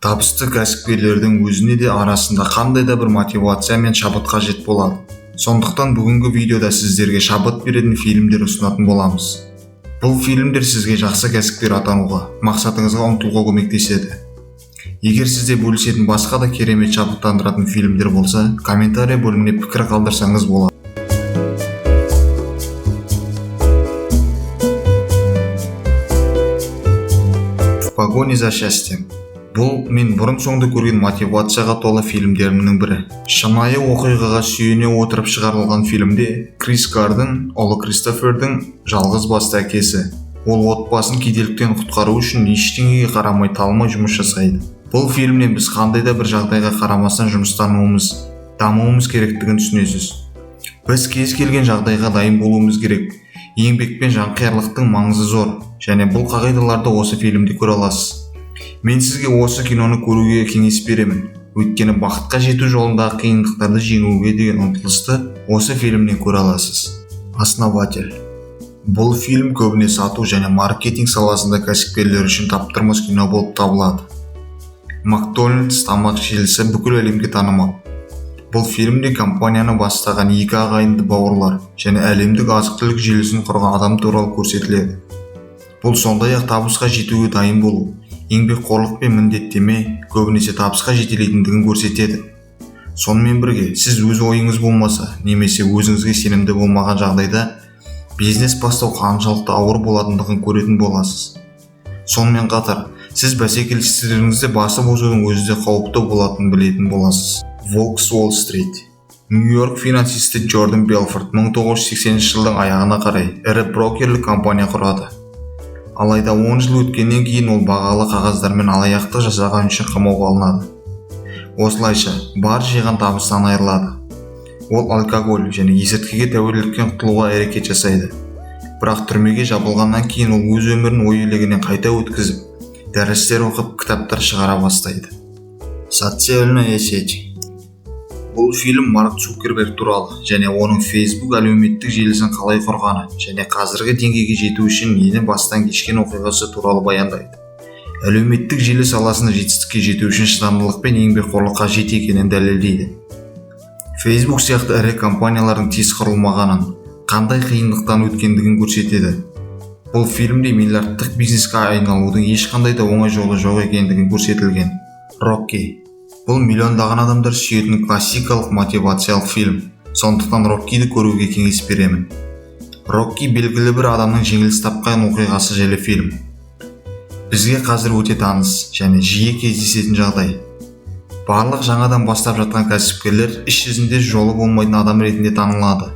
Табысты кәсіпкерлердің өзіне де арасында қандай да бір мотивация мен шабыт қажет болады. Сондықтан бүгінгі видеода сіздерге шабыт беретін фильмдер ұсынатын боламыз. Бұл фильмдер сізге жақсы кәсіпкер атануға, мақсатыңызға ұмтылуға көмектеседі. Егер сізде бөлісетін басқа да керемет шабыттандыратын фильмдер болса, комментарий бөліміне пікір қалдырсаңыз болады. В погоне за счастьем. Бұл мен бұрын-соңды көрген мотивацияға толы фильмдерімнің бірі. Шынайы оқиғаға сүйене отырып шығарылған фильмде Крис Гарден, ұлы Кристофердің жалғыз басты әкесі. Ол отбасын кедейліктен құтқару үшін ештеңеге қарамай талмай жұмыс жасайды. Бұл фильмнен біз қандай да бір жағдайға қарамастан жұмыстануымыз, дамуымыз керектігін түсінесіз. Біз кез келген жағдайға дайын болуымыз керек. Еңбек пен жанқиярлықтың маңызы зор және бұл қағидаларды осы фильмде көре аласыз. Мен сізге осы киноны көруге кеңес беремін. Өйткені бақытқа жету жолындағы қиындықтарды жеңуге деген ұмтылысты осы фильмнен көре аласыз. Основатель. Бұл фильм көбіне сату және маркетинг саласында кәсіпкерлер үшін таптырмас кино болып табылады. Макдональдс тамақ желісі бүкіл әлемге танымал. Бұл фильмде компанияны бастаған екі ағайынды бауырлар және әлемдік азық-түлік желісін құрған адам туралы көрсетіледі. Бұл сондай-ақ табысқа жетуге дайын болу, еңбекқорлық пен міндеттеме көбінесе табысқа жетелейтіндігін көрсетеді. Сонымен бірге сіз өз ойыңыз болмаса немесе өзіңізге сенімді болмаған жағдайда бизнес бастау қаншалықты ауыр болатындығын көретін боласыз. Сонымен қатар сіз бәсекелестеріңізді басып озудың өзі де қауіпті болатынын білетін боласыз. Волк с Уолл-стрит. Нью-Йорк финансисті Джордан Белфорт 1980 жылдың аяғына қарай ірі брокерлік компания құрады. Алайда 10 жыл өткеннен кейін ол бағалы қағаздармен алаяқтық жасаған үшін қамауға алынады. Осылайша бар жиған табысынан айырылады. Ол алкоголь және есірткіге тәуелділіктен құтылуға әрекет жасайды. Бірақ түрмеге жабылғаннан кейін ол өз өмірін ой елегінен қайта өткізіп, дәрістер оқып, кітаптар шығара бастайды. Социальная сеть. Бұл фильм Марк Цукерберг туралы және оның Facebook әлеуметтік желісін қалай құрғаны және қазіргі деңгейге жету үшін нені бастан кешкен оқиғасы туралы баяндайды. Әлеуметтік желі саласында жетістікке жету үшін шыдамдылық пен еңбекқорлық қажет екенін дәлелдейді. Facebook сияқты ірі компаниялардың тез құрылмағанын, қандай қиындықтан өткендігін көрсетеді. Бұл фильмде миллиардтық бизнеске айналудың ешқандай да оңай жолы жоқ екендігін көрсетілген. Рокки. Бұл миллиондаған адамдар сүйетін классикалық мотивациялық фильм. Сондықтан Роккиді көруге кеңес беремін. Рокки белгілі бір адамның жеңіліс тапқан оқиғасы жайлы фильм. Бізге қазір өте таныс және жиі кездесетін жағдай. Барлық жаңадан бастап жатқан кәсіпкерлер іс жүзінде жолы болмайтын адам ретінде танылады.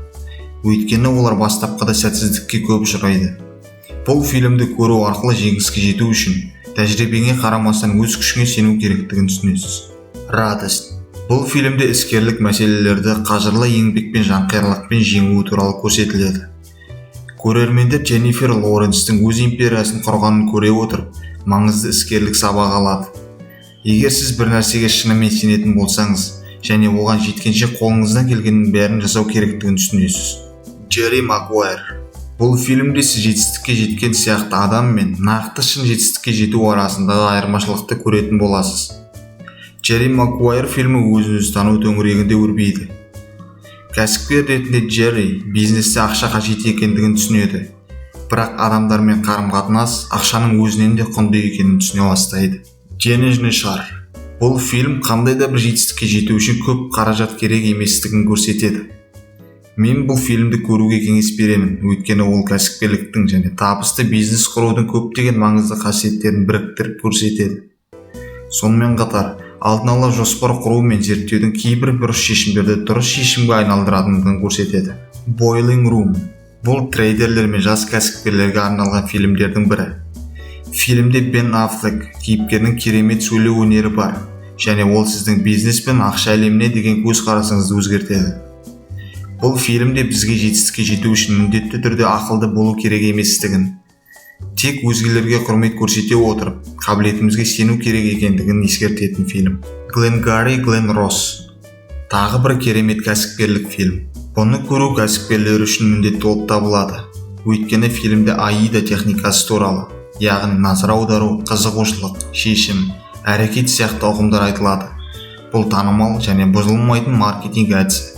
Өйткені олар бастапқыда сәтсіздікке көп ұшырайды. Бұл фильмді көру арқылы жеңіске жету үшін тәжірибеңе қарамастан өз күшіңе сену керектігін түсінесіз. Радость. Бұл фильмде іскерлік мәселелерді қажырлы еңбек пен жанқиярлықпен жеңу туралы көрсетіледі. Көрермендер Дженнифер Лоуренстің өз империясын құрғанын көре отырып, маңызды іскерлік сабақ алады. Егер сіз бір нәрсеге шынымен сенетін болсаңыз және оған жеткенше қолыңыздан келгеннің бәрін жасау керектігін түсінесіз. Джерри Магуайр. Бұл фильмде сіз жетістікке жеткен сияқты адам мен нақты шын жетістікке жету арасындағы айырмашылықты көретін боласыз. Джерри Магуайр фильмі өзін-өзі тану төңірегінде өрбиді. Кәсіпкер ретінде Джерри бизнесте ақша қажет екендігін түсінеді. Бірақ адамдармен қарым-қатынас ақшаның өзінен де құнды екенін түсіне бастайды. Денежный шар. Бұл фильм қандай да бір жетістікке жету үшін көп қаражат керек еместігін көрсетеді. Мен бұл фильмді көруге кеңес беремін, өйткені ол кәсіпкерліктің және табысты бизнес құрудың көптеген маңызды қасиеттерін біріктіріп көрсетеді. Сонымен қатар, алдын ала жоспар құру мен зерттеудің кейбір бұрыс шешімдерді дұрыс шешімге айналдыратындығын көрсетеді. Boiling Room. Бұл трейдерлер мен жас кәсіпкерлерге арналған фильмдердің бірі. Фильмде Бен Аффлек кейіпкерінің керемет сөйлеу өнері бар және ол сіздің бизнес пен ақша әлеміне деген көзқарасыңызды өзгертеді. Бұл фильмде бізге жетістікке жету үшін міндетті түрде ақылды болу керек еместігін, тек өзгелерге құрмет көрсете отырып, қабілетімізге сену керек екендігін ескертетін фильм. Гленгарри Глен Росс. Тағы бір керемет кәсіпкерлік фильм. Бұны көру кәсіпкерлер үшін міндетті болып табылады. Өйткені фильмде аида техникасы туралы, яғни назар аудару, қызығушылық, шешім, Әрекет сияқты ұғымдар айтылады. Бұл танымал және бұзылмайтын маркетинг әдісі.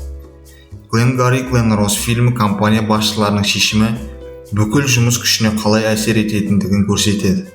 «Гленгарри Глен Росс» фильмі компания басшыларының шешімі бүкіл жұмыс күшіне қалай әсер ететіндігін көрсетеді.